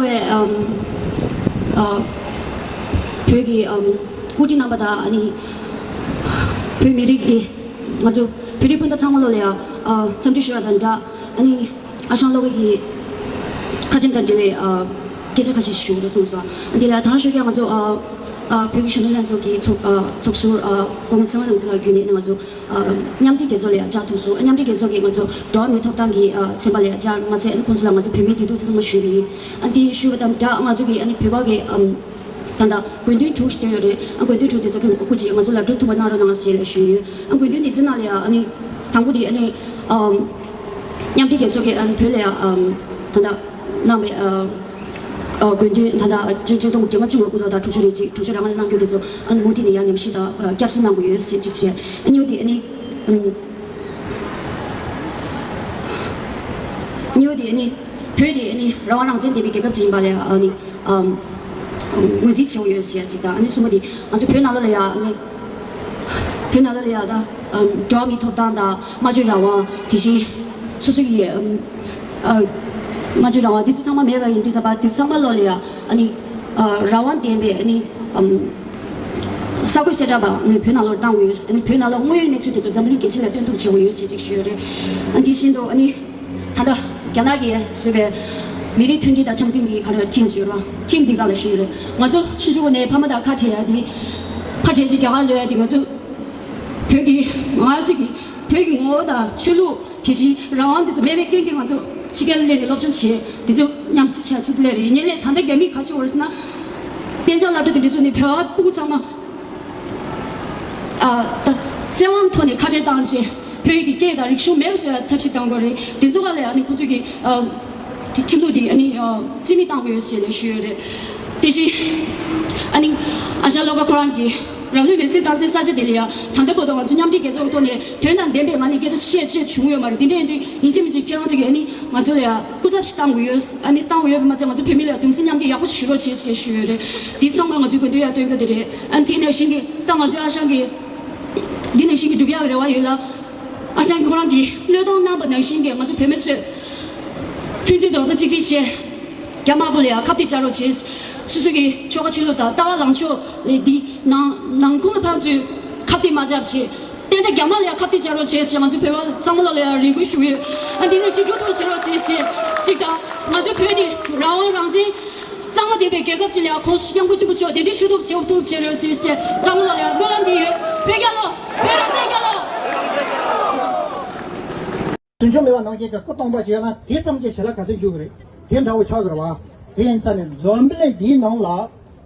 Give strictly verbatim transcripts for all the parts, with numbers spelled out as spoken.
བའི་ཨམ་ཨ་བོད་ཀྱི་ཨམ་སྐུ་མགྲོན་རྣམ་པ་དང་ཨ་ནི་བོད་མི་རིགས་ཀྱི་ང་ཚོ་བོད་རིགས་སྤུན་ཟླ་ཚང་མ་ལོ་ལ་ཡང་ཨ་འཚམས་འདྲི་ཞུ་བ་དང་སྦྲགས། ཨ་ནི་ཨ་ཞང་བློ་དགའ་གི་ཁ་ཆེམས་དང་འབྲེལ་བའི་ཨ་སྐད་ཆ་ཁ་ཤས་ཞུ་རོགས་གསུངས་སོང་། འདི་ལ་དང་ཞུ་གི་ང་ཚོ་ཨ་ཨ་བོད་ཀྱི་གཞོན་ནུ་ལྷན་ཚོགས་ཀྱི་ཚོགས་ཨ་ཚོགས་ཟུར་ཨ་སྐུ་ངོ་ཚེ་དབང་རིག་འཛིན་ལགས་བརྒྱུད་ནས་ང་ཚོ་ཨ་མཉམ་འབྲེལ་རྒྱལ་ཚོགས་ལ་ཡང་བཅར་ཐུབ་སོང་། མཉམ་འབྲེལ་རྒྱལ་ཚོགས་ཀྱིས་ང་ཚོ་འགྲོ་བ་མིའི་ཐོབ་ཐང་གི་ཨ་ཚན་པ་ལ་ཡང་བཅར་མ་ཚད་ཨ་ནི་ཁོང་ཚོ་ལ་ང་ཚོ་བོད་མིའི་བདེ་སྡུག་དེ་ཚང་མ་ཞུས་པ་ཡིན། ཨ་འདི་ཞུས་པ་དང་སྦྲགས་ང་ཚོ་གི་ཨ་ནི་བོད་པ་གི་ཨམ་ད་ལྟ་དགོས་འདུན་དྲུག་བཏོན་ཡོད་རེད། ཨ་དགོས་འདུན་དྲུག་དེ་ཚོ་ཁྱོད་སྐུ་མཁྱེན་ང་ཚོ་ལ་སྒྲུབ་ཐུབ་པ་གནང་རོགས་གནང་ཞེས་ལ་ཞུས་ཡོད། ཨ་དགོས་འདུན་དེ་ཚོའི་ནང་ལ་ཡང་ཨ་ནི་དང་པོ་དེ་ཨ་ནི་ཨམ་མཉམ་འབྲེལ་རྒྱལ་ཚོགས་ཀྱིས་ཨ་ནི་བོད་ལ་ཡང་ཨམ་ད་ལྟ་གནང་བའི་ཨ་ཨ་དགོས་འདུན་ད་ལྟ་ཆིག་སྟོང་དགུ་བརྒྱ་ལྔ་བཅུ་ང་དགུ་ལོ་དང་དྲུག་ཅུ་རེ་གཅིག་དྲུག་ཅུ་རེ་ལྔ་ལ་གནང་རྒྱུ་དེ་ཚོ་ཨ་ནི་མུ་མཐུད་ནས་ཡང་ཉམས་ཞིབ་དང་ཨ་བསྐྱར་གསོ་གནང་དགོས་ཡོད་ཞེས་གཅིག་བྱས། ཨ་གཉིས་པ་དེ་ཨ་ནི་ཨམ་གཉིས་པ་དེ་ཨ་ནི་བོད་དེ་ཨ་ནི་རང་དབང་རང་བཙན་ལྡན་པའི་རྒྱལ་ཁབ་ཅིག་ཡིན་པ་ལ་ཨ་ནི་ཨམ་ངོས་འཛིན་བྱེད་དགོས་ཡོད་ཞེས་གཅིག་དང་། ཨ་ནི་གསུམ་པ་དེ་ང་ཚོ་བོད་ནང་ལོགས་ལ་ཡང་ཨ་ནི་བོད་ནང་ལོགས་ལ་ཡང་ད་ཨམ་འགྲོ་བ་མིའི་ཐོབ་ཐང་དང་སྨྲ་བརྗོད་རང་དབང་དེ་བཞིན་སོ་སོ་གི་ཨམ་ཨ་སྨྲ་བརྗོད་རང་དབང་དེ་ཚོ་ཚང་མ་མེད་པ་ཡིན་དུས་ཙམ་པ་དེ་ཚོ་ཚང་མ་ལོགས་ལ་ཡང་ཨ་ནི་ཨ་རང་དབང་ལྡན་པའི་ཨ་ནི་ཨམ་གསར་འགོད་གསལ་བསྒྲགས་པ་ཨ་ནི་བོད་ནང་ལོགས་བཏང་དགོས་ཡོད། ཨ་ནི་བོད་ནང་ལོགས་དངོས་ཡོད་གནས་ཚུལ་དེ་ཚོ་འཛམ་གླིང་རྒྱལ་སྤྱི་ལ་སྟོན་ཐུབ་བྱེད་དགོས་ཡོད་ཞེས་ཅིག་ཞུས་ཡོད་རེད། ཨ་འདི་བཞིན་དུ་ཨ་ནི་ད་ལྟ་རྒྱ་ནག་གིས་བཟོས་པའི་མི་རིགས་མཐུན་སྒྲིལ་དང་འཆམ་མཐུན་གྱི་ག་རེ་ཁྲིམས་བརྗོད་རོགས་ཁྲིམས་འདི་ག་ལ་ཞུས་རེད། ང་ཚོ་ཆུང་ཆུང་ནས་ཕ་མ་དང་ཁ་བྲལ་ཡ་དེ་ཕ་བྲལ་ཅིག་རྒྱ་གར་ལོས་ཡ་དེ་ང་ཚོ་བོད་ཀྱི་ང་ཚོ་གི་བོད་ཀྱི་ངོ་བོ་དང་ཆོས་ལུགས་དེ་བཞིན་རང་དབང་དེ་ཚོ་མེད་པའི་རྐྱེན་གྱིས་ང་ཚོ་ཕྱི་རྒྱལ་སླེབས་ནས་སློབ་སྦྱོང་བྱས་དེ་ཚོ་ཉམས་གསོ་བྱས་ཚུལ་དེ་ལས་རེད། ཡིན་ནའི་ད་ལྟ་རྒྱ་མིས་ག་ཞིག་འོར་ཟེར་ན་གཏན་འཇགས་སློབ་གྲྭ་དེ་འདྲ་ཚོ་ནས་བོད་པ་སྤུ་གུ་ཚང་མ་ཨ་ད་བཙན་དབང་ཐོག་ནས་ཁ་བྲལ་བཏང་རྗེས་བོད་ཀྱི་སྐད་དང་རིག་གཞུང་མེད་པ་བཟོ་ཡ་ཐབས་ཤེས་གཏང་དགོས་རེད། དེ་ཚོ་ག་ལ་ཡང་ནི་ཁོ་ཚོ་གི་ཨ་དེ་ཁྲིམས་ལུགས་དེ་ཨ་ནི་ཨ་རྩིས་མེད་བཏང་དགོས་ཡོད་ཞེས་ལས་ཞུས་ཡོད་རེད། དེ་བཞིན་ཨ་ནི་ཨ་ཞང་བློ་དགའ་ཁོ་རང་གིས་རང་ལུས་མེར་སྲེག་བཏང་སའི་ས་ཆ་དེ་ལ་ཡང་ད་ལྟ་བར་དུ་ང་ཚོ་མཉམ་འབྲེལ་རྒྱལ་ཚོགས་ཀྱི་ཐོག་ནས་དོན་དང་ལྡན་པའི་ངང་ནས་སྐད་ཆ་བཤད་བཅོས་བྱུང་ཡོད་མ་རེད། དེ་འདྲ་ཡིན་དུས་ཡིན་གཅིག་མིན་གཅིག་ཁྱེད་རང་ཚོ་གིས་ཨ་ནི་ང་ཚོ་ལ་ཡང་སྐུ་ཚབ་ཞིག་བཏང་དགོས་ཡོད། ཨ་ནི་བཏང་དགོས་ཡོད་པ་མ་ཚད་ང་ཚོ་བོད་མི་ལ་ཡང་གདུང་སེམས་མཉམ་སྐྱེད་ཡག་པོ་ཞིག་ཞུ་རོགས་བྱེད་ཞེས་ཞུས་ཡོད་རེད། འདི་ཚང་མ་ང་ཚོའི་དགོས་འདུན་ཡང་སྟོན་རྒྱུ་དེ་རེད། ཨ་ནི་དེ་ནང་བཞིན་གྱི་ད་ང་ཚོའི་ཨ་ཞང་གིས་འདི་ནང་བཞིན་གྱི་སྒྲུབ་ཡག་གི་རེ་བ་ཡོད་ལ། ཨ་ཞང་གིས་ཁོ་རང་གིས་བློས་གཏོང་གནང་པ་ནང་བཞིན་གྱི་ང་ཚོ་བོད་མི་ཚོས་མཐུན་སྒྲིལ་རྡོག་རྩ་གཅིག་སྒྲིལ་བྱས། རྒྱ་དམར་པོ་ལ་ཡང་ཁ་གཏད་བཅག་རོགས་བྱས། སོ་སོ་གི་ཆོལ་ཁ་ཆོས་ལུགས་དང་ལྟ་བ་ལངས་ཕྱོགས་ལས་འདི་ནང་ནང་ཁུལ་ལ་ཕར་ཚུར་ཁ་གཏད་མ་བཅག་བྱས། བསྟན་དགྲ་རྒྱ་དམར་ལ་ཡང་ཁ་གཏད་བཅག་རོགས་བྱས་ཞེས་ང་ཚོ་བོད་པ་ཚང་མ་ལོ་ལ་ཡང་རེ་སྐུལ་ཞུ་ཡོད། ཨ་འདི་ནང་བཞིན་འགྲོ་ཐུབ་བྱེད་རོགས་བྱས་ཞེས་གཅིག་དང་། ང་ཚོ་བོད་འདི་རང་དབང་རང་བཙན་གཙང་མ་ལྡན་པའི་རྒྱལ་ཁབ་ཅིག་ལ་ཡང་ཁོང་སྐྱབས་མགོན་ཆེན་པོ་མཆོག་གདན་འདྲེན་ཞུ་ཐུབ་བྱེད་ཐུབ་བྱེད་རོགས་ཞེས་བྱས་ཚང་མ་ལོ་ལ་ཡང་སྨོན་ལམ་འདི་ཡོད། བོད་རྒྱལ་ལོ། བོད་རང་བཙན་རྒྱལ་ལོ། དོན་ཆུང་མེད་པ་ནང་བཞིན་གྱི་སྐུ་སྟོང་པ་བྱས་ན་དེ་ཙམ་གྱིས་ཞི་ལ་ག་ཚོད་འཇུག་གི་རེད། དེ་འདྲ་བོ་ཆགས་ཀྱི་རེད་བ། དེ་ཡིན་ཙང་ནས་འཛམ་བུ་གླིང་འདིའི་ནང་ལ་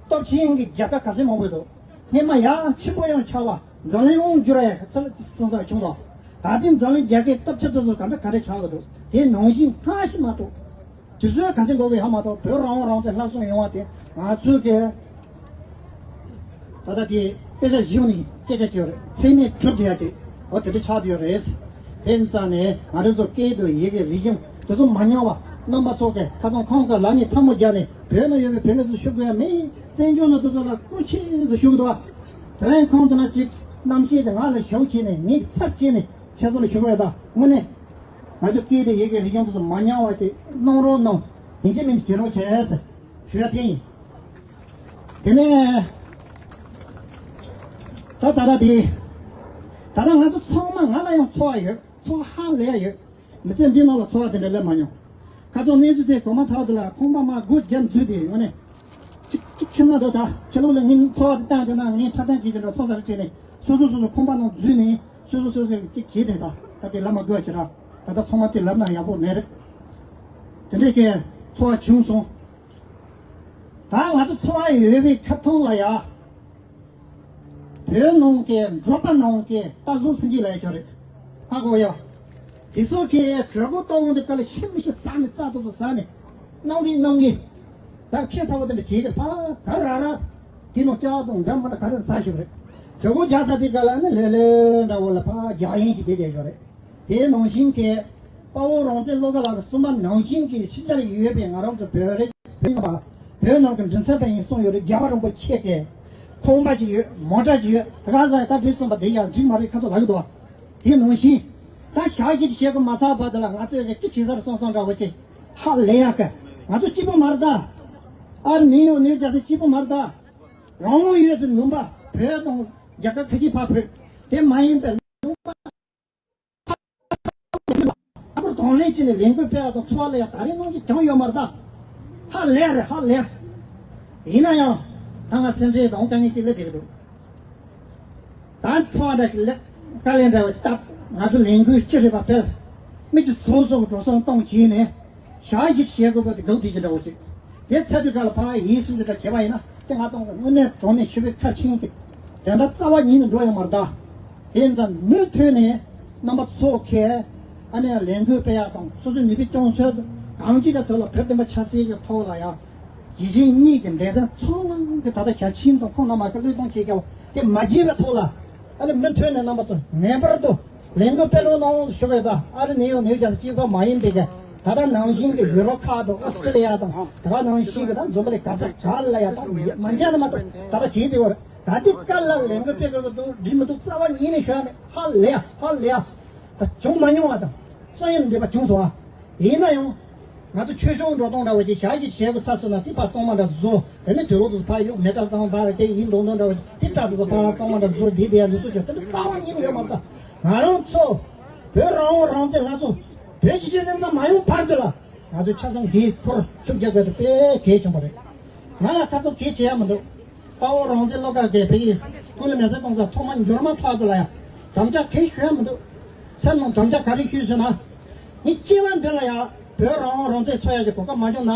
སྟོབས་ཆེན་གྱི་རྒྱལ་ཁབ་ག་ཚོད་མང་པོ་འདུག་སྔོན་མ་ཡང་ཆེན་པོ་ཡང་ཆགས་པ་འཛམ་གླིང་འོང་འགྱུར་ཡ་ས་སང་སང་བྱུང་དོ། ད་ཐེངས་འཛམ་གླིང་རྒྱལ་ཁབ་སྟོབས་ཆེ་ཚོ་ཚོ་ག་འདྲ་ག་འདྲ་ཆགས་ཀྱི་འདུག་དེ་ནང་བཞིན་སྔ་ཕྱི་མ་གཏོགས། དུས་ཚོད་ག་ཚོད་འགོར་བའི་ཧ་མ་གཏོགས་བོད་རང་དབང་རང་བཙན་སླར་གསོ་ཡོང་བ་དེ་ང་ཚོའི་གི་ད་ལྟ་དེ་དཔེ་ཆ་གཞི་ནས་སྐད་ཆ་བྱས་རེད། ཚེགས་མེད་གྲུབ་བསྡད་ཡ་དེ་འོ་དེ་འདྲ་ཆགས་བསྡད་ཡོད་རེད། དེ་ཙང་ནས་ང་རང་ཚོ་སྐད་དང་ཡི་གེ་རིག་གཞུང་དེ་ཚོ་མ་ཉམས་པ་རྣམ་པ་ཚོ་གི་ཁ་ཚང་ཁོང་གི་ལག་གཉིས་ཐལ་མོ་སྦྱར་ནས་བོད་ན་ཡོད་པའི་བོད་མི་ཚོ་ཞུ་དགོས་ཡ་མེད། བཙན་བྱོལ་ནང་དེ་ཚོ་ལ་སྐུ་མཁྱེན་ཚོ་ཞུ་གི་འདུག་དེ་རིང་ཁོང་དེ་ན་ཅིག་རྣམ་ཤེས་དེ་ང་ལ་ཞབས་བྱས་ནས་ངའི་ཚབ་བྱས་ནས་ཁྱེད་ཚོ་ལ་ཞུ་དགོས་ཡ་ད་དངོས་གནས། ང་ཚོ་སྐད་དེ་ཡི་གེ་རིག་གཞུང་དེ་ཚོ་མ་ཉམས་པ་ཅིག་གནང་རོགས་གནང་། ཡིན་གཅིག་མིན་གཅིག་བྱེད་རོགས་བྱས་ཟེར་ཞུ་ཡ་དེ་ཡིན། དེ་ནས་ད་ད་ལྟ་དེ་ད་ལྟ་ང་ཚོ་ཚང་མ་ང་ལ་ཡང་ཚོར་བ་ཡོད། ཚོར་བ་ཧ་ལས་ཡ་ཡོད། མི་ཚེ་འདི་ནང་ལ་ཚོར་བ་དེ་འདྲ་སླེབས་མ་མྱོང་། ཁ་སང་གནས་ཚུལ་དེ་གོ་མ་ཐག་དེ་ལ་ཁང་པ་མར་སྒོ་བརྒྱབ་འཛུལ་དེ་དངོས་གནས། ཅིག་ཅིག་ཁྱིམ་ན་འདུག་ད་ཕྱི་ལོགས་ལ་ངས་ཚོར་བ་དེ་བཏང་དེ་ན་ངས་འཁྲབ་སྟོན་བྱེད་ཀྱི་འདྲ་ཚོར་ས་རེ་བྱས་ནས་སོ་སོ་སོ་སོ་ཁང་པ་ནང་འཛུལ་ནས་སོ་སོ་སོ་སོ་ཅིག་བྱེད་དེ་ད་ད་དེ་ལ་མ་དགོས་ཕྱིར་ར་ད་ལྟ་ཚང་མ་དེ་ལབ་ན་ཡག་པོ་མེད་རེད། དེ་འདྲས་ཀྱི་ཚོར་བ་བྱུང་སོང་། ད་ང་ཚོ་ཚོར་བ་ཡོད་པའི་ཁ་ཐུག་ལ་ཡ། བོད་ནང་གི་འབྲོག་པ་ནང་གི་ལྟ་བཟོ་ཚན་གྱི་ལས་ཀྱོ་རེད། ཧ་གོ་ཡ། དེ་ཚོ་གི་གྲོད་ཁོག་ལྟ་བུ་འདི་ག་ལ་ཤི་མི་ཤི་ཟ་ནི་རྩ་ཏོག་ཏོ་ཟ་ནི། གནང་གི་གནང་གི། ད་ཁྱེད་ཚ་བོ་དེ་འདྲ་བྱེད་གི་ཕ་ག་ར་ར། དེ་ནང་ལྕགས་དང་འདྲ་མ་འདྲ་ག་རེ་ཟ་ཞིག་རེད། གྲོད་ཁོག་རྒྱག་ས་དེ་ག་ལ་ནི་ལེ་ལེ་འདྲ་བོ་ལ་ཕ་རྒྱག་ཡིན་ཞིག་དེ་བསྡད་ཡོད་རེད། དེའི་ནང་བཞིན་གྱི་དཔའ་བོ་རང་བཙན་བློ་དགའ་ལགས་ཀྱི་གསུངས་པ་ནང་བཞིན་གྱི་ཕྱི་རྒྱལ་ཡོད་པའི་ང་རང་ཚོ་བོད་རིགས་བོད་ནང་གི་མགྲིན་ཚབ་པ་ཡིན་གསུངས་ཡོད་རེད། རྒྱལ་བ་རིན་པོ་ཆེ་གི་ཁང་པ་ཅིག་ཡོད། མོ་ཊ་ཅིག་ཡོད། ད་ག་ས་ད་འགྲིག་སོང་པ་དེ་ཡང་འགྲིག་མ་རེད་ཁ་ཐོག་ལ་ཡོད་དོ། དེ་ནང་བཞིན་ད་ཞག་ཅིག་བྱེད་དགོས་མ་ཚར་བར་དུ་ལ་ང་ཚོས་གི་ཅི་བྱེད་ས་རེད་སོང་སོང་འདྲ་བོ་ཅིག་ཧ་ལས་ཡག་གི་ང་ཚོ་གཅིག་པུ་མ་རེད་ད། ཨ་རི་ནིའུ་ཡོག་ནིའུ་ཇར་སི་གཅིག་པུ་མ་རེད་ད། རང་དབང་ཡོད་ཟེར་ལུང་པ་བོད་དང་རྒྱ་གར་ཁ་ཅིག་ཕར་བོད་དེ་མ་ཡིན་པའི་ལུང་པ། ཨ་ཁུར་གདོང་ལེན་བྱས་ནས་ལས་འགུལ་སྤེལ་བ་དང་འཚོ་བ་ལ་ཡང་ད་རེས་ནང་བཞིན་གྱང་ཡོད་མ་རེད་ད། ཧ་ལས་རེད་ཧ་ལས། ཡིན་ན་ཡང་ད་ང་སེམས་ཁྲལ་དང་དཀའ་ངལ་ཅིག་སླེབས་བསྡད་ཀྱི་འདུག་ད་འཚོ་བ་འདྲ་ཞིག་ལེགས་དཀའ་ལས་འདྲ་བ་སྟབས་ང་ཚོ་ལས་འགུལ་ཅི་རེད་པ་སྤེལ། མི་གི་བཟོ་བཟོ་གི་འགྲོ་སོང་གཏོང་བྱས་ནས་ཞག་བཞི་བྱེད་དགོས་པ་དེ་འགག་དུས་ཀྱི་འདྲ་བོ་ཅིག་དེ་ཚར་དུས་ག་ལ་ཕར་ཡིད་སུན་གྱི་འདྲ་བྱས་པ་ཡིན་ན་དེ་ང་ཚོ་དངོས་གནས་དྲང་གནས་ཞི་བའི་ཁ་ཆིངས་ཀྱི་དེ་འདྲ་རྩ་བ་ཉིད་ནས་འགྲོ་ཡོད་མ་རེད་ད། དེ་ཡིན་ཙང་མུ་མཐུད་ནས་རྣམ་པ་ཚོ་གིས་ཨ་ནེ་ལས་འགུལ་སྤེལ་ཡག་དང་སོ་སོའི་ནུས་པ་སྐྱོན་སོ་དང་གང་ཅིའི་ཐོག་ལ་བོད་བསྟན་པ་ཆབ་སྲིད་ཀྱི་ཐོག་ལ་ཡང་། ཡིད་བཞིན་གཉིས་ཀྱི་འབྲེལ་ཟམ་ཚང་མ་གི་ད་ལྟ་ཞབས་ཕྱི་དང་ཁོང་རྣམ་པ་གི་བློས་གཏོང་བྱེད་རྒྱུ་དེ་མ་བརྗེད་པའི་ཐོག་ལ་ཨ་ནི་མུ་མཐུད་ནས་རྣམ་པ་ཚོ་ངེས་པར་དུ་ལས་འགུལ་སྤེལ་རོགས་གནང་ཞུ་བའི་ད་ཨ་རི་ནིའུ་ཡོག་ནིའུ་ཇར་སི་གཅིག་པ་མ་ཡིན་པའི་གི་ད་ལྟ་ནང་བཞིན་གྱི་ཡུ་རོབ་ཁག་དང་ཨོ་སི་ཀྲི་ལི་ཡ་དང་ད་ག་ནང་བཞིན་གྱི་ད་འཛམ་བུ་གླིང་ག་ས་ག་ལ་ཡ་ད་མ་འཇག་ན་མ་གཏོགས་ད་ལྟ་བྱེད་དེ་བར་ད་ལྟའི་སྐབས་ལ་ལས་འགུལ་སྤེལ་དགོས་ཀྱི་འདུག་འགྲིག་མི་འདུག་རྩ་བ་ཉིད་ནས་ཤོད་ཡ་མེད། ཧ་ལས་ཡ་ཧ་ལས་ཡ་ད་བྱུང་མ་མྱོང་བ་དང་སོན་ཡོད་འདི་པ་བྱུང་སོང་བ། ཡིན་ན་ཡང་། ང་ཚོ་ཆོས་ཕྱོགས་འགྲོ་སྟངས་འདྲ་བོ་ཅིག་ཞག་གཅིག་བྱེད་དགོས་ཚར་སོང་ན་དེ་ཕར་གཙང་མ་འདྲ་བཟོ། དེ་ནས་དུས་ལོག་ཏུ་ཕར་གཡུག་མེ་སྟག་གཙང་ཕར་དེ་ཡིན་མདོག་མདོག་འདྲ་བོ་ཅིག་དེ་སྐྲག་ཏུ་ཕར་གཙང་མ་འདྲ་བཟོ་དེ་དེ་ཡང་ལུགས་སྲོལ་ཅིག་དེ་འདྲ་རྩ་བ་ཉིད་ནས་ཡོད་མ་རེད་ད། ང་རང་ཚོ་བོད་རང་དབང་རང་བཙན་སླར་གསོ་བོད་གཞིས་བྱེས་མཉམ་འཛོམས་མ་ཡོང་བར་དུ་ལ་ང་ཚོས་ཆ་ཚང་འདིའི་ཐོག་ཤུགས་རྒྱག་དགོས་དེ་དཔེ་གལ་ཆེན་པོ་རེད། ང་ལ་ཁ་ཚོན་གལ་ཆེ་ཡ་མི་འདུག་དཔའ་བོ་རང་བཙན་བློ་དགའ་གིས་བོད་ཀྱི་སྐུ་ལུས་མེ་སྲེག་གཏོང་ས་ཐོག་མ་འབྱོར་མ་ཐག་ཏུ་ལ་ཡ་དམ་བཅའ་གལ་ཞུ་ཡ་མི་འདུག་སེམས་ནང་དམ་བཅའ་ག་རེ་ཞུས་ཟེར་ན། ངས་སྐྱེ་བ་འདི་ལ་ཡ་བོད་རང་དབང་རང་བཙན་ཐོབ་ཡ་གི་གོ་སྐབས་མ་བྱུང་ན།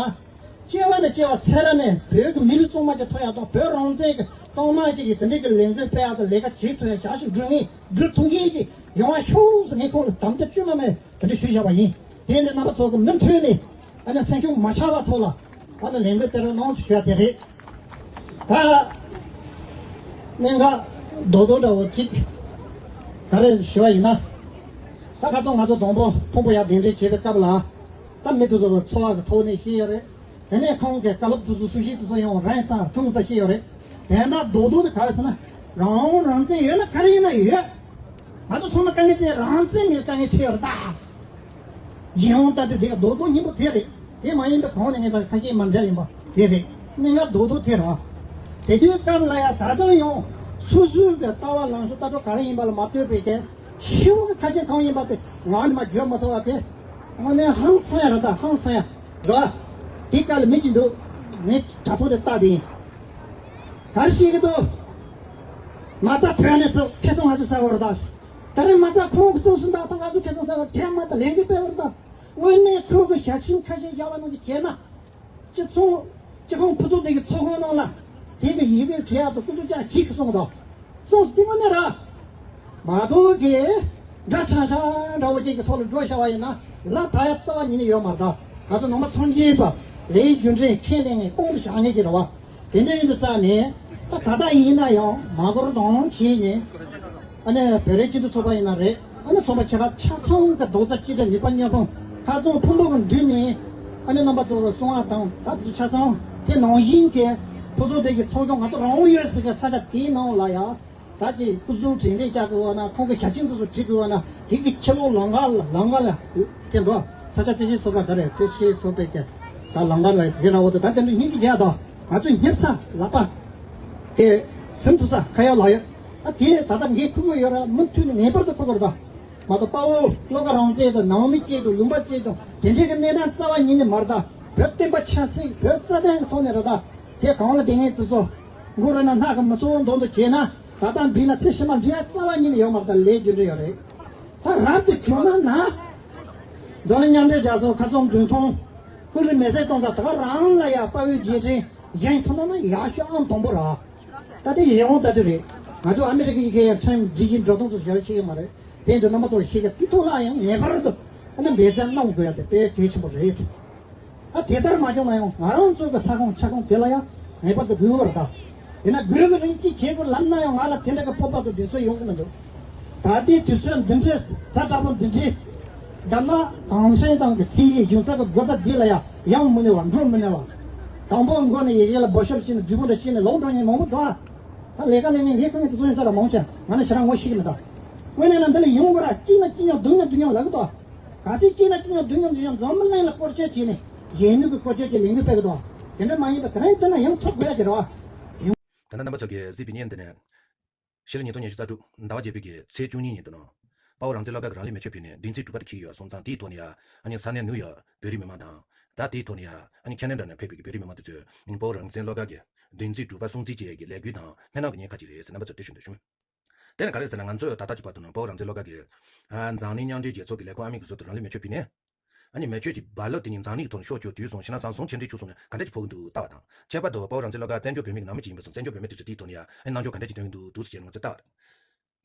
སྐྱེ་བ་ནས་སྐྱེ་བ་ཚེ་རབས་ནས་བོད་ཀྱི་མི་རིགས་གཙང་མ་ཅིག་ཐོབ་ཡ་དང་བོད་རང་བཙན་གྱི་གཙང་མ་ཅིག་གི་དེ་འདྲའི་གི་ལས་འགུལ་སྤེལ་ཡ་དང་ལས་ཀ་བྱེད་ཐུབ་ཡ་བྱ་ཞིང་འགྲུབ་ངེས་འགྲུབ་ཐུབ་མཁན་ཅིག་ཡོང་བ་ཤོག་ཟེར་ངས་ཁོང་ལ་དམ་བཅའ་བཅོས་མ་མེད། དེ་འདྲ་ཞུས་བཞག་པ་ཡིན། དེ་འདྲ་རྣམ་པ་ཚོ་གི་མུ་མཐུད་ནས་ཨ་ནི་སེམས་ཤུགས་མ་ཆག་པ་ཐོག་ལ་ཨ་ནི་ལས་འགུལ་སྤེལ་རོགས་གནང་ཞུ་ཡ་དེ་རེད། ད་གནད་འགག་རྡོག་རྡོག་འདྲ་བོ་གཅིག་ག་རེ་ཞུ་བ་ཡིན་ན། ད་ཁ་སང་ང་ཚོ་དང་པོ་ཕུང་པོ་ཡར་གདན་འདྲེན་བྱེད་པའི་སྐབས་ལ་ད་མི་དེ་ཚོ་གི་འཚོ་བ་གི་ཐོག་ནས་ཤེས་ཡོད་རེད། དེ་ནས་ཁོང་གི་བཀའ་སློབ་དེ་ཚོ་གསུང་བཤད་དེ་ཚོ་ཡང་རན་ས་ཐུང་ས་ཤེས་ཡོད་རེད། དེ་འདྲ་རྡོག་རྡོག་དེ་ག་རེ་ཟེར་ན་རང་དབང་རང་བཙན་ཡོད་ན་ག་རེ་ཡིན་ན་ཡོད། ང་ཚོ་ཚང་མ་དཀའ་ངལ་དེ་རང་བཙན་མེད་དཀའ་ངལ་འཕྲད་ཡོད་རེད་ད། ཡིད་འོང་ལྟ་དུས་དེ་ག་རྡོག་རྡོག་སྙིང་པོ་དེ་རེད། དེ་མ་ཡིན་པའི་གོང་ནས་ངས་ད་ཁ་ཤས་མ་འདྲ་ཡིན་པ་དེ་རེད། གནད་འགག་རྡོག་རྡོག་དེ་རེད་བ། དེ་དུས་སྐབས་ལ་ཡ་ད་དུང་ཡང་སོ་སོའི་གི་ལྟ་བ་ལངས་ཕྱོགས་ལྟ་གྲུབ་ག་རེ་ཡིན་པ་ལ་མ་ལྟོས་པའི་གི་ཤི་བོ་གི་ཁ་ཆེ་གང་ཡིན་པ་དེ་ངག་ནས་མ་བརྗོད་མ་ཐུབ་པ་དེ་དངོས་གནས་ཧང་སང་ཡ་རེད་ད། ཧང་སང་ཡ་རེད་བ། དེ་སྐབས་ལ་མི་གཅིག་འདུག་ངས་དྲ་ཐོག་དེ་ལྟ་དེ་ཡིན། ག་རེ་བཤད་གི་འདུག་མ་རྩ་བོད་ནས་བཙུགས་ཁེ་བཟང་ང་ཚོས་ཟ་བར་ད། ད་རེས་མ་རྩ་ཁོང་གི་བཙུགས་སུ་འདུག་ད་ང་ཚོ་ཁེ་བཟང་ཟ་བར་ཁྲལ་མ་ད་ལས་འགུལ་སྤེལ་བར་ད། དངོས་གནས་ཁོ་གི་ཞལ་ཆེམས་ཁ་ཤས་བཞག་པ་ནང་གི་བྱས་ན། སྤྱི་ཚོགས་སྤྱི་ཁོངས་ཕུན་ཚོགས་སྡེ་གི་ཚོགས་ཁང་ནང་ལ་དེ་གི་ཡི་གེ་བྲིས་ཡག་ཏུ་སྐུ་ཚབ་ཅག་ཞིག་གིས་གསུངས་དང་། གསུངས་སུ་དེ་དངོས་གནས་ར། མ་གཏོགས་གི་འདྲ་ཆགས་ཆགས་འདྲ་བོ་ཅིག་གི་ཐོག་ལ་འགྲོ་བཞག་པ་ཡིན་ན་ལ་ད་ཡ་རྩ་བ་ཉིད་ནས་ཡོད་མ་རེད་ད། ང་ཚོ་ནང་པ་སངས་རྒྱས་པ་ལས་རྒྱུ་འབྲས་ཁས་ལེན་ངེས་དཔུང་དུ་བཞག་ངེས་ཀྱི་རེད་བ། དེ་འདྲ་ཡིན་དུས་རྩ་ནས་ད་ད་ལྟ་ཡིན་ན་ཡང་མ་འགོར་དང་ལོང་བྱས་ནས། ཨ་ནི་བོད་རིགས་སྤྱི་མཐུན་ཚོགས་པ་ཡིན་ན་རེད། ཨ་ནི་ཚོགས་པ་ཆེ་ཁག་ཆ་ཚང་གི་རྡོག་རྩ་གཅིག་སྒྲིལ་ནུས་པ་མཉམ་སྤུངས་ཁ་རྩང་ཕུང་པོ་གི་མདུན་ནས་ཨ་ནི་རྣམ་པ་ཚོ་གི་གསང་བ་དང་ད་དེ་ཚོ་ཆ་ཚང་དེ་ནང་བཞིན་གྱི་ཕུན་ཚོགས་སྡེ་གི་ཚོགས་ཆུང་ང་ཚོ་རང་དབང་ཡོད་ཟེར་གི་ས་ཆ་དེའི་ནང་ལ་ཡ་ད་ཀྱི་སྐུ་གཟུགས་དྲན་རྟེན་བཅག་དགོས་བ་ན་ཁོང་གི་ཞལ་ཆེམས་ཚོ་ཚོ་བྲིས་དགོས་བ་ན་དེ་གི་ཕྱི་ལོགས་ལམ་ཁ་ལ་ལམ་ཁ་ལ་དེ་འདུག་ས་ཆ་རྩེ་ཆེན་ཚོགས་པ་ད་རེད། རྩེ་ཆེན་ཚོགས་པའི་གི་ད་ལམ་ཁ་ལ་དེ་ར་བོ་དེ་ད་དེ་འདྲ་སྙིང་གི་རྒྱ་དང་ང་ཚོ་སྙེབ་ས་ལག་པ་དེ་ཟིན་ཐུབ་ས་ཁ་ཡག་ལག་ཡག་ད་དེ་ད་ལྟ་ངས་ཁུར་གི་ཡོད་ར་མུ་མཐུད་ནས་ངེས་པར་དུ་ཁུར་གི་རེད་ད། མ་གཏོགས་དཔའ་བོ་བློ་དགའ་རང་བཙན་དང་ནང་མི་བཅས་དང་ལུང་པ་བཅས་དང་དེ་འདྲའི་གི་གནས་སྟངས་རྩ་བ་ཉིད་ནས་མ་རེད་ད། བོད་བསྟན་པ་ཆབ་སྲིད་བོད་རྩ་དོན་གི་ཐོག་ནས་རེད་ད། དེ་གང་ལ་དེ་ངས་དེ་ཚོ་མགོ་རུ་ན་སྣ་གི་མི་ཚོ་མདུན་དུ་བྱས་ན་ད་ལྟ་འདི་ན་ཚེ་ཕྱི་མ་འདྲི་ཡ་རྩ་བ་ཉིད་ནས་ཡོད་མ་རེད་ད། ལས་རྒྱུ་འབྲས་ཡོད་རེད། ད་རབ་ཏུ་བྱུང་ན་ན། འཛམ་གླིང་མཉམ་འབྲེལ་རྒྱལ་ཚོགས་ཁ་ཚོན་མདུན་ཐོང་། སྐུ་ལུས་མེ་སྲེག་གཏོང་ས་ད་ག་རང་ལ་ཡ་དཔའ་བོའི་རྗེས་དྲན་བཞེངས་ཐུབ་ན་ན་ཡག་ཤོས་ཨང་དང་པོ་ར། ད་དེ་ཡིད་འོང་ལྟ་དུས་རེད། ང་ཚོ་ཨ་མི་རི་ཀའི་ཡི་གེ་ཡང་ཁྲིམས་སྒྲིག་གཞི་འགྲོ་སྟངས་ཚོ་ཞེ་དྲག་ཤེས་ཀྱི་མ་རེད། དེ་ཚོ་རྣམ་པ་ཚོར་ཤེས་ཀྱི་དེ་ཐོག་ལ་ཡང་ངེས་པར་དུ་ཨ་ནི་འབད་བརྩོན་གནང་དགོས་ཡ་དེ་དཔེ་གལ་ཆེན་པོ་རེད། ད་དེ་ལྟར་མ་བྱུང་ན་ཡང་ང་རང་ཚོ་གི་ས་ཁོངས་ཆ་ཁོངས་དེ་ལ་ཡང་ངེས་པར་དུ་དགོས་ཀྱི་རེད་ད། དེ་ན་དགོས་ཀྱི་རེད་ཅེས་བྱེད་དགོས་ལབ་ན་ཡང་ང་ལ་དེ་འདྲ་གི་སྤོབས་པ་དང་གདེང་ཚོད་ཡོང་གི་མི་འདུག་ད་ལྟའི་དུས་ཚོད་འདི་འདྲའི་ཛ་དྲག་པོ་འདི་འདྲའི་རྒྱ་ནག་གུང་ཁྲན་ཏང་གི་ཐེ་ཡི་གཞུང་ཚབ་ཀྱི་སྒོ་རྩ་འདི་ལ་ཡང་ཡང་མི་གནས་པ་འགྲོ་མི་གནས་པ། དང་པོ་མགོ་ནས་ཡི་གེ་ལ་འབོ་ཤོར་བྱས་ནས་རྫིག་པོ་འདྲ་བྱས་ནས་ལོག་འགྲོ་མཁན་མང་པོ་འདུག་ཨ། ད་ལས་ཀ་ལས་མཁན་ལས་ཁུངས་ཀྱི་དེ་ཚོ་ཡིན་ས་ར་མང་ཆེ་ང་ནི་ཞེ་དྲག་ངོ་ཤེས་ཀྱི་མི་འདུག་དངོས་གནས་ན་འདི་ལ་ཡོང་དགོས་ར་སྐྱིད་ན་སྐྱིད་མྱོང་སྡུག་ན་སྡུག་མྱོང་ལབ་ཀྱི་འདུག་གལ་སྲིད་སྐྱིད་ན་སྐྱིད་མྱོང་སྡུག་མྱོང་སྡུག་མྱོང་འཛམ་བུ་གླིང་ལ་སྐོར་སྐྱོད་བྱས་ནས་གཞོན་ནུ་གི་སྐོར་སྐྱོད་ཀྱི་ལས་འགུལ་སྤེལ་གྱི་འདུག་དེ་འདྲ་མ་ཡིན་པ་དེ་རིང་དེ་ན་ཡང་ཐོབ་དགོས་ཡ་གི་རེད་བ། ད་ལྟ་རྣམ་པ་ཚོ་གིས་གཟིགས་པའི་བརྙན་འདི་ནས། ཕྱི་ལོ་ཉིས་སྟོང་ཉི་ཤུ་རྩ་དྲུག་ཟླ་བ་བརྒྱད་པའི་གི་ཚེས་བཅུ་གཉིས་ཉིན་དུ་ནོ། དཔའ་བོ་རང་བཙན་བློ་དགའ་གི་རང་ལུས་མེ་མཆོད་ཕུལ་ནས་བདུན་ཚིགས་དྲུག་པ་དེ་འཁེལ་ཡོད་པ་སོང་ཙང་དེའི་ཐོག་ནས་ཡ་ཨ་ནི་ས་གནས་ནིའུ་ཡོག་བོད་རིགས་མི་མང་དང་། ད་དེའི་ཐོག་ནས་ཡ་ཨ་ནི་ཁེ་ན་ཌ་ནས་ཕེབས་པའི་གི་བོད་རིགས་མི་མང་དེ་ཚོས་དཔའ་བོ་རང་བཙན་བློ་དགའ་གི་བདུན་ཚིགས་དྲུག་པ་སྲུང་བརྩི་བྱེད་ཡས་ཀྱི་ལས་འགུལ་དང་སྨོན་ལམ་གྱི་བརྙན་ཁ་ཅིག་རེད་ཟེར་རྣམ་པ་ཚོར་འགྲེལ་བཤད་འདི་ཞུ་འདོད་བྱུང་། དེ་ནི་ག་རེ་ཟེར་ན་ང་ཚོས་ད་ལྟ་གྱི་བར་དུ་ནང་དཔའ་བོ་རང་བཙན་བློ་དགའ་གིས། ཨ། འཛམ་གླིང་མཉམ་འབྲེལ་རྒྱལ་ཚོགས་ཀྱི་ལས་ཁུངས་ཨ་མི་གི་ཟུར་དུ་རང་ལུས་མེ་མཆོད་ཕུལ་ནས། ཨ་ནི་མེ་མཆོད་ཀྱི་རྦ་རླབས་དེ་ཉིད་འཛམ་གླིང་གི་ཐོག་ནས་ཤོར་བཅུག་དུས་སོང་ཕྱི་ནང་གསང་སོང་ཆེ་འདྲི་ཆུ་སོང་ནས་ག་འདྲ་ཅིག་ཕོག་གི་འདུག་ལྟ་བ་དང་། ཁྱད་པར་དུ་དཔའ་བོ་རང་བཙན་བློ་དགའ་བཙན་བྱོལ་བོད་མི་གི་ནང་མི་ཅིག་ཡིན་པ་སོང་བཙན་བྱོལ་བོད་མི་དེ་ཚོ་དེའི་ཐོག་ནས་ཡང་ཨ་ནི་རྣམ་འགྱུར་ག་འདྲ་ཅིག་སྟོན་གྱི་འདུག་འདུག་ཟེར་བྱས་ནས་ང་ཚོས་ལྟ་བ་རེད།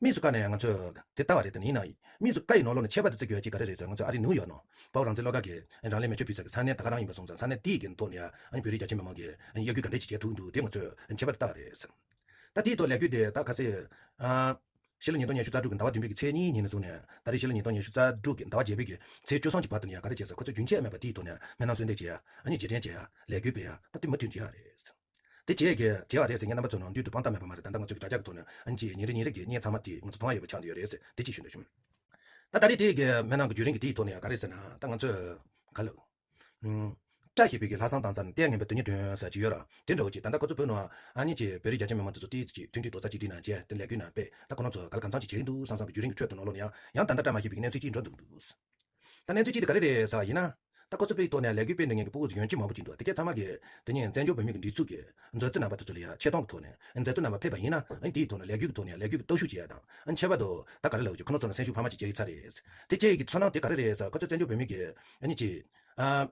དམིགས་སུ་བཀར་ནས་ཡང་ང་ཚོས་དེ་ལྟ་བ་རེད། དེ་ནི་ཡིན་ན་དམིགས་སུ་བཀར་ཡི་ནང་ལོགས་ནས་ཁྱད་པར་དུ་བརྩི་དགོས་ཡ་གཅིག་ག་རེ་རེད་ཟེར་ང་ཚོས་ཨ་རི་ནིའུ་ཡོག་ནང་དཔའ་བོ་རང་བཙན་བློ་དགའ་གིས་རང་ལུས་མེ་མཆོད་ཕུལ་ས་གི་ས་གནས་ད་ག་རང་ཡིན་པ་སོང་ཙང་ས་གནས་དེའི་གི་ཐོག་ནས་ཡང་ཨ་ནི་བོད་རིགས་རྒྱ་ཆེ་མི་མང་གིས་ཨ་ནི་གཡོ་སྒྱུ་ག་འདྲ་ཅིག་བྱས་ཐུབ་འདུག་དེ་ང་ཚོས་ཁྱད་པར་དུ་ལྟ་བ་རེད། ད་དེའི་ཐོག་ལས་འགུལ་དེ་ད་ག་ཚོད། ཨ། ཕྱི་ལོ་ཉིས་སྟོང་ཉི་ཤུ་རྩ་དྲུག་གི་ཟླ་བ་བདུན་པའི་གི་ཚེས་གཉིས་ཉིན་ནས་བཟུང་ནས་ད་རེས་ཕྱི་ལོ་ཉིས་སྟོང་ཉི་ཤུ་རྩ་དྲུག་གི་ཟླ་བ་བརྒྱད་པའི་གི་ཚེས་བཅུ་གསུམ་གྱི་བར་དུ་ནས་ཡང་ག་རེ་བྱས་ཟེར་ཁོ་ཚོ་རྒྱུན་ཆད་མེད་པར་དེའི་ཐོག་ནས་སྨོན་ལམ་གསོལ་འདེབས་བྱེད་ཡ། ཨ་ནི་རྗེས་དྲན་བྱེད་ཡ། ལས་འགུལ་སྤེལ་ཡ། ད་དེ་མུ་མཐུད་བྱེད་ཡ་རེད། དེ་བྱས་གི་བྱེད་ཡ་རེད་ཟེར་ངས་རྣམ་པ་ཚོ་ནང་མདུན་དུ་དཔང་རྟགས་མེད་པ་མ་རེད། ད་ལྟ་ང་ཚོ་གི་དྲ་རྒྱ་གི་ཐོག་ནས་ཨ་ནི་ཅིག་ཉིན་རེ་ཉིན་རེ་གི་བརྙན་ཚང་མ་དེ་ང་ཚོ་མཐོང་ཡ་ཡོད་པ་ཆགས་བསྡད་ཡོད་རེད་ཟེར་དེ་ཅིག་ཞུ་འདོད་བྱུང་། ད་ད་རེས་དེ་གི་སྨོན་ལམ་གི་བརྒྱུད་རིམ་གི་དེའི་ཐོག་ནས་ཡང་ག་རེ་ཟེར་ན་ད་ང་ཚོས་ག་ལ། ཨུམ། བཀྲ་ཤིས་པའི་གི་ལྷ་བསང་བཏང་ཚར་ནས་ལྟས་ངན་པའི་དོན་གཉེར་སྒྲོན་ཟེར་གྱི་ཡོད་ར། དེ་འདྲ་བོ་ཅིག་ད་ལྟ་ཁོ་ཚོ་བོད་ནང་ཨ་ནི་ཅིག་བོད་རིགས་རྒྱ་ཆེ་མི་མང་དེ་ཚོ་ཏོག་ཙམ་ཅིག་མཐུན་སྒྲིལ་རྡོག་རྩ་གཅིག་སྒྲིལ་གནང་བྱས་དེ་ལས་འགུལ་ནང་སྤེལ་ད་ཁོ་རང་ཚོ་ག་ལ་གང་འཚམ་ཅིག་བྱེད་ཀྱི་འདུག་བསམ་བསམ་གྱི་བརྒྱུད་རིམ་གྱི་ཁྲོད་དུ་ནང་ལོགས་ནས་ཡང་ཡང་ད་ལྟ་བཀྲ་མ་ཤིས་པའི་གི་གནས་ཚུལ་གཅིག་འགྲོ་འདུག་འདུག་ད་གནས་ཚུལ་གཅིག་དེ་ག་རེ་རེད་ཟེར་བ་ཡིན་ན། ད་ཁོ་ཚོ་བོད་ཐོག་ནས་ལས་འགུལ་སྤེལ་འདོད་མཁན་གྱི་སྤུ་གུ་ཡོན་གཅིག་མང་པོ་ཅིག་འདུག་དེ་གས་ཚང་མ་གིས་དེ་ཉིན་བཙན་བྱོལ་བོད་མི་གི་སྒྲིག་འཛུགས་ཀྱི་མཛད་རྗེས་རྣམ་པ་དེ་ཚོ་ལ་ཡང་ཆེ་མཐོང་གི་ཐོག་ནས་མཛད་གཙོ་རྣམ་པ་ཕེབས་པ་ཡིན་ན་ཨ་ནི་དེའི་ཐོག་ནས་ལས་འགུལ་གྱི་ཐོག་ནས་ལས་འགུལ་གྱི་སྟོབས་ཤུགས་བྱེད་ཡ་དང་ཨ་ནི་ཁྱད་པར་དུ་ད་ག་རེ་ལབ་ཡོད་ཀྱི་ཁོ་ཚོ་ཚོ་ནས་སེམས་ཤུགས་འཕར་མ་ཅིག་སྐྱེ་གི་ཚར་རེད། དེ་བཅས་ཀྱི་ཚོར་སྣང་དེ་ག་རེ་རེད་ཟེར་ཁོ་ཚོ་བཙན་བྱོལ་བོད་མི་གི་ཨ་ནི་ཅིག་ཨ།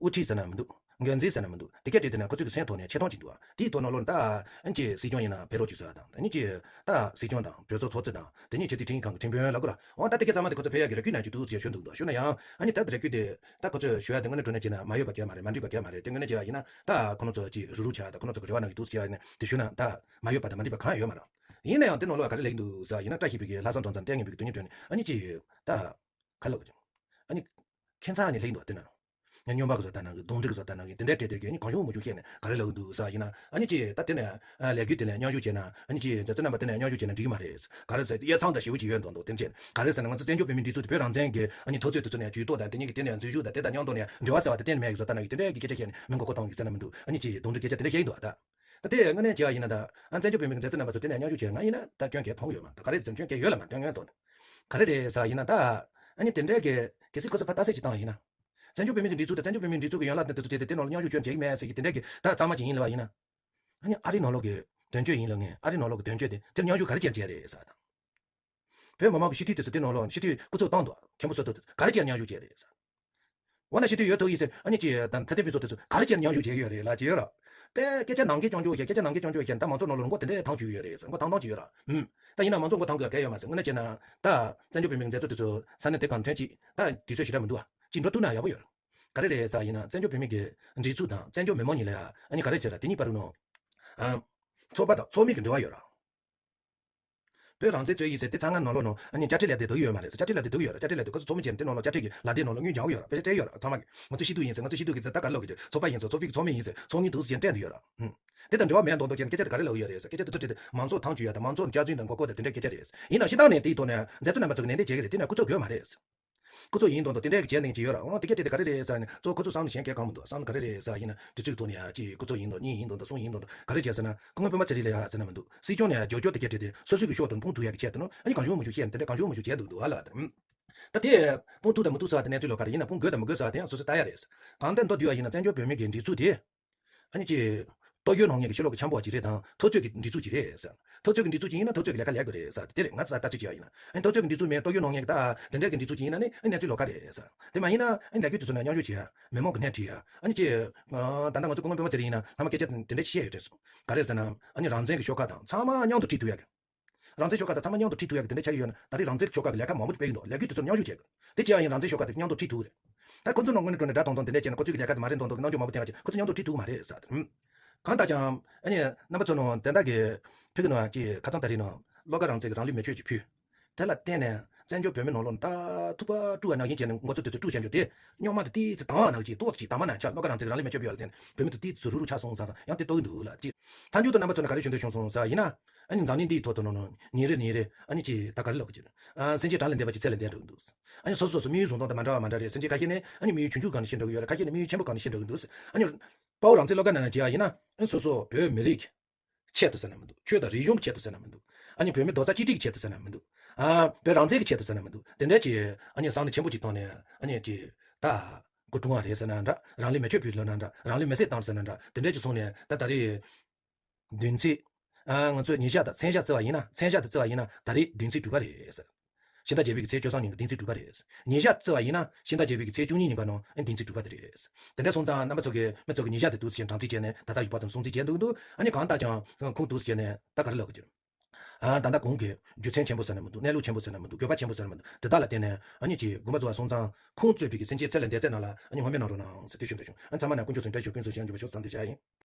དབུ་ཁྲིད་ཟེར་ན་མི་འདུག་འགན་འཛིན་ཟེར་ན་མི་འདུག་དེ་གས་དེ་དེ་ནས་ཁོ་ཚོ་གི་སེམས་ཐོག་ནས་ཆེ་མཐོང་ཅིག་འདུག་ཨ། དེའི་ཐོག་ནང་ལོགས་ནས་ད་ཨ་ནི་ཅིག་སྲིད་སྐྱོང་ཡིན་ན་ཕེབས་རོགས་བྱོས་ཟེར་བ་དང་ཨ་ནི་ཅིག་ད་སྲིད་སྐྱོང་དང་གྲོས་ཚོགས་ཚོགས་གཙོ་དང་དེ་ཉིད་ཆེས་མཐོའི་ཁྲིམས་ཁང་གི་ཁྲིམས་དཔོན་ལབ་དགོས་ར། འོ་ད་དེ་གས་ཚང་མ་དེ་ཁོ་ཚོ་ཕེབས་ཡ་གི་རེ་སྐུལ་གནང་རྒྱུ་འདུག་ཅེས་ཞུ་འདུག་འདུག་ཞུ་ན་ཡང་ཨ་ནི་ད་དེ་རེ་སྐུལ་དེ་ད་ཁོ་ཚོས་ཞུ་ཡ་དེ་དངོས་གནས་དྲང་གནས་བྱས་ན་མ་འོས་པ་ག་ཡ་མ་རེད། མ་འགྲིག་པ་ག་ཡ་མ་རེད། དེ་དངོས་གནས་བྱས་པ་ཡིན་ན་ད་ཁོ་རང་ཚོ་ཅིག་རུག་རུག་བྱས་ད་ཁོ་རང་ཚོ་གི་རེ་བ་གནང་གི་འདུག་ཅེས་ཡ་ནས་དེ་ཞུ་ན་ད་མ་འོས་པ་དང་མ་འགྲིག་པ་གང་ཡང་ཡོད་མ་རེད། ཡིན་ན་ཡང་དེ་ནང་ལོགས་ག་རེ་ལེགས་འདུག་ཟེར་ཡིན་ན་བཀྲ་ཤིས་པའི་གི་ལྷ་བསང་གྲོང་ཚོ་ལྟས་ངན་པའི་གི་དོན་སྙིང་དྲན་ནས་ཨ་ནི་ཅིག་ད་ག་ལབ་དགོས་ཅིང་ཨ་ནི་ཁྱད་མཚར་ནས་ལེགས་འདུག་དེ་ན། སྨྱོན་པ་གི་བཟོ་ལྟ་ནང་གི་གདོན་འདྲེ་གི་བཟོ་ལྟ་ནང་གི་དེ་འདྲའི་སྤྲད་དེ་གི་ཨ་ནི་གང་བྱུང་མང་བྱུང་བཤད་ནས་ག་རེ་ལབ་འདུག་ཟེར་ཡིན་ན་ཨ་ནི་ཅིག་ད་དེ་ནས་ལས་འགུལ་དེ་ལ་མཉམ་ཞུགས་བྱས་ན་ཨ་ནི་ཅིག་མཛད་གཙོ་རྣམ་པ་དེ་ནས་མཉམ་ཞུགས་བྱས་ན་འགྲིག་གི་མ་རེད། ག་རེ་ཟེར་དབྱེ་མཚམས་དང་ཞེ་པོ་ཅིག་ཡོད་མདོག་མདོག་དེ་འདྲ་བྱས་ནས་ག་རེ་ཟེར་ན་ང་ཚོ་བཙན་བྱོལ་བོད་མིའི་སྒྲིག་འཛུགས་དེ་བོད་རང་བཙན་གི་ཨ་ནི་འཐབ་རྩོད་དེ་ཚོ་ནས་ཇུས་གཏོགས་དང་དེ་ཉིད་ཀྱི་དེ་ནས་འཛུལ་ཞུགས་དང་དེ་དང་མཉམ་དུ་ནས་འབྲེལ་བ་ཟེར་བ་དེ་གཏན་ནས་མེད་ཀྱི་བཟོ་ལྟ་ནང་གི་དེ་འདྲའི་གི་སྐད་ཆ་བཤད་ནས་མི་མགོ་སྐོར་གཏོང་གི་ཟེར་ན་མི་འདུག་ཨ་ནི་ཅིག་གདོན་འདྲེ་སྐད་ཆ་དེ་འདྲ་བཤད་ཀྱི་འདུག་ཨ་ད། ད་དེ་དངོས་གནས་བྱས་པ་ཡིན་ན་ད་ཨ་བཙན་བྱོལ་བོད་མི་གི་མཛད་གཙོ་རྣམ་པ་ཚོ་དེ་ནས་མཉམ་ཞུགས་བྱས་ང་ཡིན་ན་ད་སྐྱོན་གང་ཡང་མཐོང་གི་ཡོད་མ་རེད། ག་རེ་ཟེར་སྐྱོན་གང་ཡང་ཡོད་ལ་མ་དོན་ངན་ཐོག་ནས་ག་རེ་རེད་ཟེར་བ་ཡིན་ན་ད་ཨ་ནི་དེ་འདྲའི་གི་གལ་སྲིད་ཁོ་ཚོ་ཕར་རྟགས་གསལ་ཅིག་བཏང་བ་ཡིན་ན། བཙན་བྱོལ་བོད་མི་གི་སྒྲིག་འཛུགས་དང་བཙན་བྱོལ་བོད་མིའི་སྒྲིག་འཛུགས་ཀྱི་ཡན་ལག་དེ་ཚོ་བྲིས་ཏེ་དེ་ནང་ལ་མཉམ་ཞུགས་སྐྱོན་བྱེད་ཀྱི་མེད་ཟེར་གྱི་དེ་འདྲའི་གི་ད་གཙང་མ་ཅིག་ཡིན་ལབ་པ་ཡིན་ན། ཨ་ནི་ཨ་རི་ནང་ལོགས་ཀྱི་དོན་གཅོད་ཡིན་ལབ་ངེས་ཨ་རི་ནང་ལོགས་ཀྱི་དོན་གཅོད་དེ་དེར་མཉམ་ཞུགས་ག་རེ་བྱས་བྱས་རེད་ཟེར་བ་དང་། བོད་མི་མང་གི་སྤྱི་འཐུས་དེ་ཚོ་དེ་ནང་ལོགས་སྤྱི་འཐུས་སྐུ་ཚབ་བཏང་འདུག་མཁན་པོ་བསོད་ཐུབ་དེ་ཚོ་ག་རེ་བྱས་མཉམ་ཞུགས་བྱས་རེད་ཟེར། འོ་ན་སྤྱི་འཐུས་ཡོད་ཐུག་ཡིན་ཟེར་ཨ་ནི་ཅི་དང་ཚེ་བརྟན་ཕུན་ཚོགས་དེ་ཚོ་ག་རེ་བྱས་མཉམ་ཞུགས་བྱས་ཡོད་རེད་ལབ་ཀྱི་ཡོད་ར། པས་སྐད་ཆ་ནང་འགལ་རྐྱང་རྐྱང་བཤད་སྐད་ཆ་ནང་འགལ་རྐྱང་རྐྱང་བཤད་ད་མང་ཚོགས་ནང་ལོགས་མགོ་དེ་འདྲས་ཐང་བཅུག་ཡོད་རེད་ཟེར་མགོ་ཐང་ཐང་བཅུག་ཡོད་ར། ཧུམ། ད་ཡིན་ན་མང་ཚོགས་མགོ་ཐང་དགོས་གལ་ཡོད་མ་ཟེར་དངོས་གནས་བྱས་ན་ད་བཙན་བྱོལ་བོད་མི་གི་མཛད་གཙོ་དེ་ཚོ་ས་གནས་དེ་གང་ཐོན་ཅིག་ད་དུས་ཚོད་ཞེ་དྲག་མི་འདུག་ཨ་ཅིག་འགྲོ་ཐུབ་ན་ཡག་པོ་ཡོད་ར། ག་རེ་རེད་ཟེར་ཡིན་ན་བཙན་བྱོལ་བོད་མི་གི་སྒྲིག་འཛུགས་དང་བཙན་བྱོལ་མི་མང་གཉིས་ལ་ཡ་ཨ་ནི་ག་རེ་བྱས་ར་དེ་གཉིས་བར་དུ་ནོ། ཨ། ཚོགས་པ་དང་ཚོགས་མི་གི་འབྲེལ་བ་ཡོད་ར། བོད་རང་བཙན་རྩོད་ཡིན་ཟེར་དེ་ཚང་མ་ནང་ལོགས་ནང་ཨ་ནི་དཔྱ་ཁྲལ་ལས་དེ་འདུག་ཡོད་མ་རེད་ཟེར་དཔྱ་ཁྲལ་ལས་དེ་འདུག་ཡོད་རེད་དཔྱ་ཁྲལ་ལས་དེ་ཁོ་ཚོ་ཚོགས་མི་བྱས་ནས་དེ་ནང་ལོགས་དཔྱ་ཁྲལ་གྱི་ལག་དེབ་ནང་ལོགས་དངུལ་སྦྱང་ཡོད་རེད་དཔེ་ཆ་སྤྲད་ཡོད་རེད་ཚང་མ་གི་ང་ཚོ་སྐྱིད་སྡུག་ཡིན་ཟེར་ང་ཚོ་སྐྱིད་སྡུག་གི་ད་ད་ག་ལོག་གི་ཚོགས་པ་ཡིན་ཟེར་ཚོགས་པའི་གི་ཚོགས་མི་ཡིན་ཟེར་ཚོགས་མི་འདུག་ཟེར་སྤྲད་འདུག་ཡོད་རེད། ཧུམ། དེ་དང་འབྲེལ་བ་མེད་མདོག་མདོག་བྱས་ནས་སྐད་ཆ་དེ་ག་རེ་ལབ་ཡོད་རེད་ཟེར་སྐད་ཆ་དེ་ཚོ་དྲིས་ཏེ་མང་ཚོགས་ཐང་ཆུ་ཡ་དང་མང་ཚོགས་འཇའ་ཚོན་དང་མགོ་སྐོར་དང་དེ་འདྲའི་སྐད་ཆ་རེད་ཡིན་ནའང་སྤྱི་བཏང་ནས་དེའི་ཐོག་ནས་མཛད་གཙོ་རྣམ་པ་ཚོ་གི་ནན་ཏན་བྱེད་ཀྱི་རེད་དེ་ནས་སྐུ་ཚབ་དགོས་མ་རེད། སྐུ་ཚབ་ཡིན་མདོག་མདོག་དེ་འདྲའི་གི་བྱས་ནས་ཅི་ཡོད་ར་འོང་དེ་གས་དེ་དེ་ག་རེ་རེད་ཟེར་ནས་གཙོ་ཁོ་ཚོ་བསམ་ནས་གཞན་གས་གང་མི་འདུག་བསམ་ག་རེ་རེད་ཟེར་ཡིན་ན་དུས་ཚོད་ཐོག་ནས་ཡ་ཅི་སྐུ་ཚབ་ཡིན་མདོག་གཉིས་ཡིན་མདོག་མདོག་གསུམ་ཡིན་མདོག་མདོག་ག་རེ་བྱས་ཟེར་ན་སྐུ་ངོ་སྤེན་པ་ཚེ་རིང་ལ་ཡ་ཟེར་ན་མི་འདུག་སྲིད་སྐྱོང་ནས་ཡ་རྒྱབ་སྐྱོར་དེ་གས་དེ་དེ་སོ་སོའི་གི་ཕྱོགས་དང་དཔུང་ཐུག་ཡ་གི་ཆེད་དུ་ནོ་ཨ་ནི་གང་བྱུང་མང་བྱུང་བཤད་དེ་འདྲ་གང་བྱུང་མང་བྱུང་བྱས་འདུག་འདུག་ཨ་ལ་དེ་ད་དེ་དཔུང་ཐུག་དང་མི་ཐུག་ཟེར་བ་དེ་གནས་ཚུལ་ལོགས་ཀ་རེད་ཡིན་ན་དཔུང་དགོས་དང་མི་དགོས་ཟེར་བ་དེ་ཡང་སོ་སོས་ལྟ་ཡ་རེད། གང་ལྟར་མདོར་བསྡུས་བ་ཡིན་ན་བཙན་བྱོལ་བོད་མི་གི་སྒྲིག་འཛུགས་དེ། ཨ་ནི་ཅི། སྟོབས་ཤུགས་གནང་མཁན་གྱི་ཕྱི་ལོགས་ཀྱི་འཆམ་པོ་བ་ཅིག་རེད་དང་འཐབ་རྩོད་ཀྱི་སྒྲིག་འཛུགས་ཅིག་རེད་ཟེར། འཐབ་རྩོད་ཀྱི་སྒྲིག་འཛུགས་ཅིག་ཡིན་ན་འཐབ་རྩོད་ཀྱི་ལས་ཀ་ལས་དགོས་རེད་ཟེར་དེ་རེད་ང་ཚོ་ལྟ་ཚུལ་ཅིག་ཡ་ཡིན་ན་ཨ་ནི་འཐབ་རྩོད་ཀྱི་སྒྲིག་འཛུགས་མིན་སྟོབས་ཤུགས་གནང་མཁན་གྱི་ད་དེ་འདྲ་གི་སྒྲིག་འཛུགས་ཅིག་ཡིན་ན་ནི་ཨ་ནི་གནས་ཚུལ་ལོགས་ཀ་རེད་ཟེར། དེ་མ་ཡིན་ན་ཨ་ནི་ལས་འགུལ་དེ་ཚོ་ནང་མཉམ་ཞུགས་བྱེད་ཡ་མི་མང་གི་སྣེ་ཁྲིད་ཡ་ཨ་ནི་ཅི། ད་ལྟ་ང་ཚོ་སྐུ་ངོ་སྤེན་པ་ཚེ་རིང་ཡིན་ན་སྔ་མ་སྐད་ཆ་དེ་འདྲ་ཅིག་བཤད་ཡོད་དྲན་སོང་། ག་རེ་ཟེར་ན་ཨ་ནི་རང་བཙན་གྱི་ཤོག་ཁག་དང་ཚང་མ་མཉམ་དུ་ཁྲིད་ཐུབ་ཡ་གི་རང་བཙན་ཤོག་ཁག་དང་ཚང་མ་མཉམ་དུ་ཁྲིད་ཐུབ་ཡ་གི་དེ་འདྲ་ཆགས་ཀྱི་ཡོད་ན་ད་རེས་རང་བཙན་ཤོག་ཁག་གི་ལས་ཀ་མང་པོ་ཅིག་སྤེལ་གྱི་འདུག་ལས་འགུལ་དེ་ཚོར་མཉམ་ཞུགས་བྱེད་དགོས། དེ་བྱེད་ཡ་ཡིན་རང་བཙན་ཤོག་ཁག་དེ་མཉམ་དུ་ཁྲིད་ཐུབ་ཀྱི་རེད། ད་ཁོ་ཚོ་ནང་དངོས་གནས་དྲང་གནས་དགྲ་གཏོང་དང་དེ་འདྲ་བྱས་ན་ཁོ་ཚོ་མཉམ་དུ་མ་བསྡད་མཁན་ཅིག་ཁོ་ཚོ་མཉམ་དུ་ཁྲིད་ཐུབ་ཀྱི་མ་རེད་ཟེར། གང་ལྟར་ཀྱང་ཨ་ནི་རྣམ་པ་ཚོ་ནང་དེ་འདྲ་གི་ཕུལ་གྱི་ནང་ཅིག་ཁ་སང་ད་རེས་ནང་བློ་དགའ་རང་བཙན་གྱི་རང་ལུས་མེ་མཆོད་ཅིག་ཕུལ། དེ་ལ་བརྟེན་ནས་ བཙན་བྱོལ་བོད་མི་ནང་ལོགས་ནས་ད་ཐུབ་པ་དཀྲུག་པ་ནང་བཞིན་བྱས་ནས་མགོ་ཚོས་དེ་ཚོ་དཀྲུག་བྱས་འཇོག་དེ། རྙོག་མ་དེ་ཏིས་ཙི་དང་བ་ནང་གི་ཏོག་ཙི་དང་མ་ནང་ཆ་བློ་དཀར་རང་བཙན་རང་ལུས་མེ་མཆོད་འབུལ་ཡག་ལ་བརྟེན་ནས་བོད་མི་དེ་ཏིས་ཙི་རུ་རུ་ཆགས་སོང་བསམ་བསམ་ཡང་དེ་ལྟོ་གི་འདུག་ལ་ཅི། མཐའ་མཇུག་ཏུ་རྣམ་པ་ཚོ་ནས་ག་རེ་ཞུ་འདོད་བྱུང་སོང་ཟེར་ཡིན་ན། ཨ་ནི་འཛམ་གླིང་འདིའི་ཐོག་ཏུ་ནོ་ནོ་ཉིན་རེ་ཉིན་རེ་ཨ་ནི་ཅི་ད་ག་རེ་ལབ་གི་ཅི། ཨ་སེམས་ཅན་གྲངས་ལས་འདས་པ་ཅིག་ཚད་ལས་འདས་འགྲོ་གི་འདུག་ཨ་ནི་སོ་སོ་སོ་སོ་དམིགས་ཡུལ་བཟུང་སྟངས་དང་མ་འདྲ་བ་མ་འདྲ་རེད། སེམས་ཅན་ཁ་ཤས་ནི་ཨ་ནི་དམིགས་ཡུལ་ཆུང་ཆུང་སྒང་ནས་ཤི་འགྲོ་གི་ཡོད་རེད། ཁ་ཤས་ནི་དམིགས་ཡུལ་ཆེན་པོ་སྒང་ནས་ཤི་འགྲོ་གི་འདུག་ཨ་ནི་དཔའ་བོ་རང་བཙན་བློ་དགའ་ནང་ནས་བྱས་པ་ཡིན་ན་ཨ་ནི་སོ་སོ་བོད་མི་རིགས་ཆེད་དུ་ཟེར་ན་མི་འདུག་ཆོས་དང་རིག་གཞུང་གི་ཆེད་དུ་ཟེར་ན་མི་འདུག་ཨ་ནི་བོད་མི་རྡོག་རྩ་གཅིག་སྒྲིལ་གྱི་ཆེད་དུ་ཟེར་ན་མི་འདུག་ཨ་བོད་རང་བཙན་གྱི་ཆེད་དུ་ཟེར་ན་མི་འདུག་དེ་འདྲ་ཅིག་ཨ་ནི་བསམ་བློ་ཆེན་པོ་ཅིག་བཏང་ནས་ཨ་ནི་ཅིག་ད་མགོ་བཀྲུང་བ་རེད་ཟེར་ན་འདྲ། རང་ལུས་མེ་མཆོད་ཕུལ་ལབ་ན་འདྲ། རང་ལུས་མེ་བསྲེགས་བཏང་ཟེར་ན་འདྲ། དེ་འདྲ་ཅིག་སོང་ནས་ད་ད་རེས་བདུན་ཚིགས། ཨ་ང་ཚོས་ཉིན་ཞག་དང་མཚན་ཞག་བརྩི་བ་ཡིན་ན། མཚན་ཞག་དེ་བརྩི་བ་ཡིན་ན་ད་རེས་བདུན་ཚིགས་དྲུག་པ་རེད་ཟེར། ཕྱི་ཟླ་བརྒྱད་པའི་གི་ཚེས་བཅུ་གསུམ་ཉིན་གྱི་བདུན་ཚིགས་དྲུག་པ་རེད། ཉིན་ཞག་བརྩི་བ་ཡིན་ན་ཕྱི་ཟླ་བརྒྱད་པའི་གི་ཚེས་བཅུ་གཉིས་ཉིན་ག་ནང་ཨ་བདུན་ཚིགས་དྲུག་པ་དེ་རེད། དེ་འདྲ་སོང་ཙང་རྣམ་པ་ཚོ་གིས་མི་ཚོ་གིས་ཉིན་ཞག་དེ་འདུག་ཟེར་གྱིན་གྲངས་རྩིས་བྱས་ནས་ད་ལྟ་ཡུ་བ་དང་སྲུང་རྩིས་བྱས་འདུག་འདུག་ཨ་ནི་གང་ལྟར་ཀྱང་ཁུངས་འདུག་ཟེར་ནས་ད་ག་རེ་ལབ་དགོས་ཀྱི། ཨ་ད་ལྟ་གོང་གི་རྒྱུ་མཚན་ཆེན་པོ་ཟེར་ན་མི་འདུག་གནས་ལུགས་ཆེན་པོ་ཟེར་ན་མི་འདུག་དགོས་པ་ཆེན་པོ་ཟེར་ན་མི་འདུག་དེ་དག་ལ་བརྟེན་ནས་ཨ་ནི་ཅིག་དགོངས་པ་རྫོགས་པ་སོང་ཙང་ཁུངས་བཙུན་པའི་གི་སེམས་ཅན་ཚད་ལས་འདས་ཚད་ནང་ལ་ཨ་ནི་ངོ་མ་གནང་རོགས་གནང་ཟེར་དེ་ཞུ་འདོད་བྱུང་། ཨ་ཚང་མ་ལ་དཀོན་མཆོག་གསུམ་འབྲེལ་ཞུ། ཀུན་སློང་བཞིན་འཇུག་པ་ཤོག་བསམ་དེ་བཞག་ཡིན།